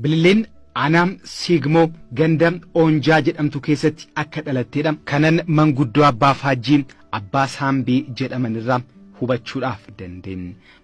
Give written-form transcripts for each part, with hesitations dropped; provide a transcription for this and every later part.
Bililleen aanaa Siigmoo ganda Oonjaa jedhamtu keessatti akka dhalatteedha. Kanan manguddoo Abbaa Faajjii Abbaa Saambii jedhaman irraa hubachuudhaaf danda'e.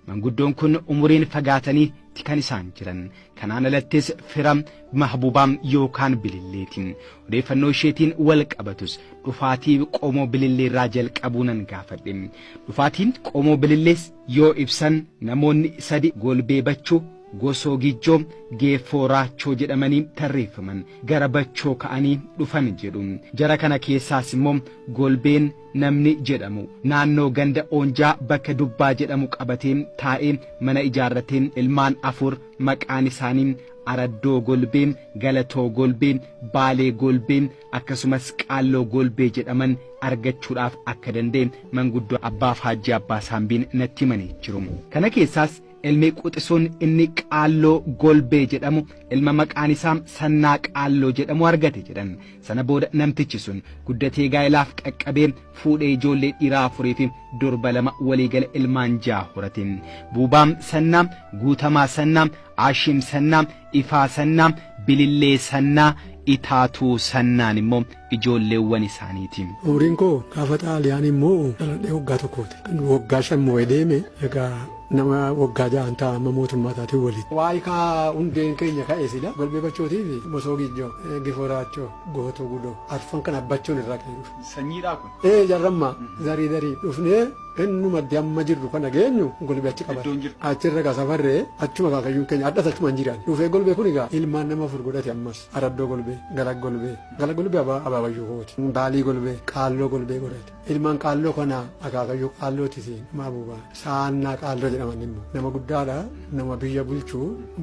Manguddoon kun umuriin fagaatanii ti kan isaan jiran. Kanaan alattis fira Mahbuubaa yookaan Bililleeti. Odeeffannoo isheetiin wal qabatus dhufaatii qomoo Bililleerraa jalqabuu nan gaafadhe. Dhufaatii qomoo Bilillees yoo ibsan namoonni sadi Golbee Bachuu, Gosoo Gijjoo, Geeffoo Raachoo jedhamanii tarreeffaman gara Bachoo ka'anii dhufan jedhu. Jara kana keessaas immoo Golbeen namni jedhamu naannoo ganda Oonjaa bakka Dubbaa jedhamu qabatee taa'ee mana ijaarratee ilmaan 4 maqaan isaanii Araddoo Golbee, Galatoo Golbee, Baalee Golbee akkasumas Qaalloo Golbee jedhaman argachuudhaaf akka danda'e manguddoo Abbaa Faajjii Abbaa Saambiin natti himanii jiru. Kana keessaas Ilmi quxisuun inni Qaalloo Golbee jedhamu ilma maqaan isaa Sannaa Qaalloo jedhamu argate jedhan. Sana booda namtichi sun guddatee gaa'ilaaf qaqqabee fuudhee ijoollee dhiiraa afurii fi durba 2 waliigala ilmaan 6 horate. Buubaa Sannaa, Guutamaa Sannaa, Aashiim Sannaa, Ifaa Sannaa, Bilillee Sannaa, Itaatuu Sannaan immoo ijoolleewwan isaaniiti. Umriin koo gaafa Xaaliyaaniin moo'u dhaladhee waggaa tokkooti. Waggaa 5 moo'ee deeme egaa nama waggaa ja'an ta'a amma mootummaa isaatiin walitti. Waa'ee kaa hundeen keenya ka'e sila Golbee Bachootii fi Mosoo Giijjoo, Gifoo Raachoo, Gootoo Gudoo arfan kana Bachoon irraa ka'ee dhufe. Sanyiidhaa kun? Ee jarramma zarii zarii dhufnee Inni maddi amma jirru kana geenyu golbee achi qabate. Iddoon jirtu. Achirra egaa safarree achuma akaakayyuun keenya hadhas achuma hin jiraan. Dhufee golbee kun egaa ilmaan nama 4 godhate ammas. Araddoo golbee, Galag golbee, Galag golbee abaa abaabayyuu kooti. Baalii golbee, Qaalloo golbee godhate. Ilmaan qaalloo kana akaakayyuu qaallooti siin maabuubaa. Saannaa qaalloo jedhaman immoo. Nama guddaadha, nama biyya bulchu,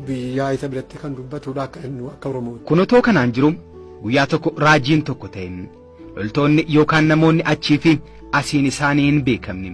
biyyaa isa biratti kan dubbatudha akka inni akka Oromooti. Kun otoo kanaan jiruu guyyaa tokko raajiin tokko ta'e. Loltoonni yookaan namoonni achii fi asiin isaanii hin beekamne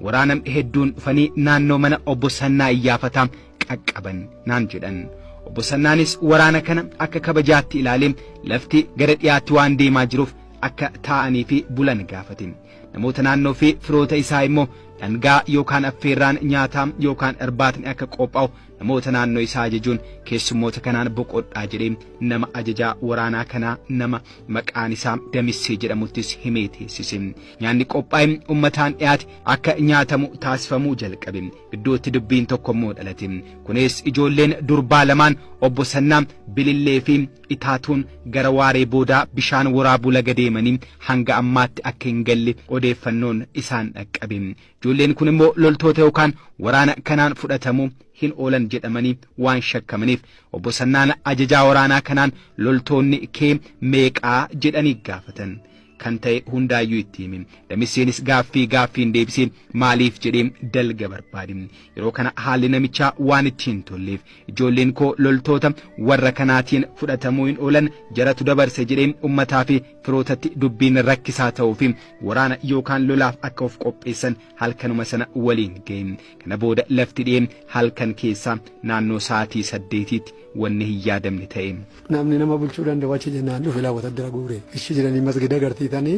waraana hedduun dhufanii naannoo mana obbo Sannaa Iyyaafataa qaqqaban naan jedhan. Obbo Sannaanis waraana kana akka kabajaatti ilaalee lafti gara dhiyaatti waan deemaa jiruuf akka taa'anii fi bulan gaafate. Namoota naannoo fi firoota isaa immoo dhangaa yookaan affeerraan nyaataa yookaan irbaatni akka qophaa'u Namoota naannoo isaa ajajuun keessummoota kanaan boqodhaa jedhee nama ajajaa waraanaa kanaa nama maqaan isaa Damissee jedhamuttis himee teessise. Nyaanni qophaa'e ummataan dhiyaate akka nyaatamu taasifamuu jalqabe. Gidduutti dubbiin tokko immoo dhalate. Kunis ijoolleen durbaa lamaan obbo Sannaa, Bilillee fi Itaatuun gara waaree boodaa bishaan waraabuu laga deemanii hanga ammaatti akka hin galle odeeffannoon isaan dhaqqabe. Ijoolleen kun immoo loltoota yookaan waraana kanaan fudhatamuu hin oolan jedhamanii waan shakkamaniif obbo Sannaan ajajaa waraanaa kanaan loltoonni kee meeqaa jedhanii gaafatan. Kan ta'e hundaayyuu itti hime. Damisseenis gaaffii gaaffiin deebisee maaliif jedhee dalga barbaade. Yeroo kana haalli namichaa waan itti hin tolleef ijoolleen koo loltoota warra kanaatiin fudhatamuu hin oolan jaratu dabarse jedhee ummataa fi firootatti dubbiin rakkisaa ta'uu fi waraana yookaan lolaaf akka of qopheessan halkanuma sana waliin ga'e. Kana booda lafti dhi'ee halkan keessaa naannoo sa'aatii saddeetiitti wanni hin yaadamne ta'e. Namni nama bulchuu danda'u achi jennaan dhufe laa wataddara guure. Ishi jedhanii masgida agarsiisanii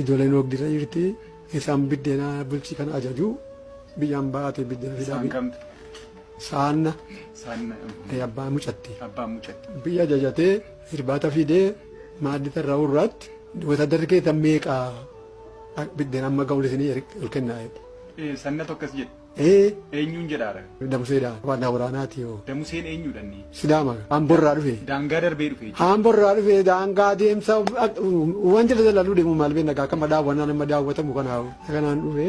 ijoolleen oogdirra jirti isaan biddeena bulchii kana ajaju biyyaan ba'aate biddeena fidaa. Isaan kamtu? Saanna. Saanna. Abbaa mucatti. Abbaa mucatti. Biyya ajajatee irbaata fidee Maaddii tarraa'uu irraatti wotaadarri keessan meeqa biddeen amma ga'u isinii ol kennaa jedhe. Sannatu akkas jedhe. Ee. Eenyuun jedhaara? Damuseedha. Waan waraanaati yoo. Damuseen eenyuudha inni? Sidaama. Amborraa dhufe. Daangaa darbee dhufe jechuudha. Amborraa dhufe daangaa deemsa waan jala jalaluu deemu maal beekna akka amma daawwannaa nama daawwatamu kanaa kanaan dhufe.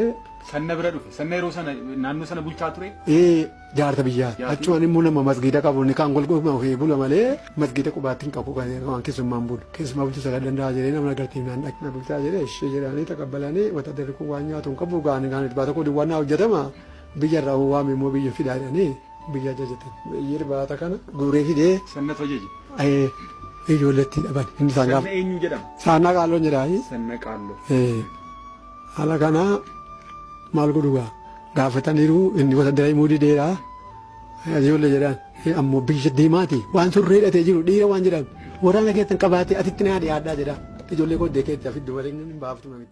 Sanna bira dhufe. Sanna yeroo sana naannoo sana bulchaa ture? Ee. Jaarsa biyyaa. Jaarsi- Achumaan immoo nama masgiida qabu inni kaan golgoma ofii bula malee masgiida qubaatti hin qabu kan waan keessummaan bulu. Keessumaa bulchuu sagal danda'a jedhee namni agarsiifnaan dhaqna bulchaa jedhee ishee jedhanii taqabbalanii watadarri kun waan nyaatu hin qabu gaan gaan irbaata koo duwwaa naa hojjetama biyya irraa waame immoo biyya fidaa jedhanii biyya ajajatan. Biyyi irbaata kana guuree fidee Sannatu ajaje. ijoolleetti dhaban. Inni isaan Sanna gaafa. eenyu jedhama? Saannaa qaalloon jedhaa. Sanna qaalloo. Haala kana maal godhu gaa gaafataniiru inni wataddara himuu dideera ijoollee jedhaan ammoo biyya deemaati waan surree hidhatee jiru dhiira waan jedhan waraana keessan qabaatee asitti naa dhiyaadhaa jedha ijoollee koo iddee keessaa fiddu malee hin baaftu namitti.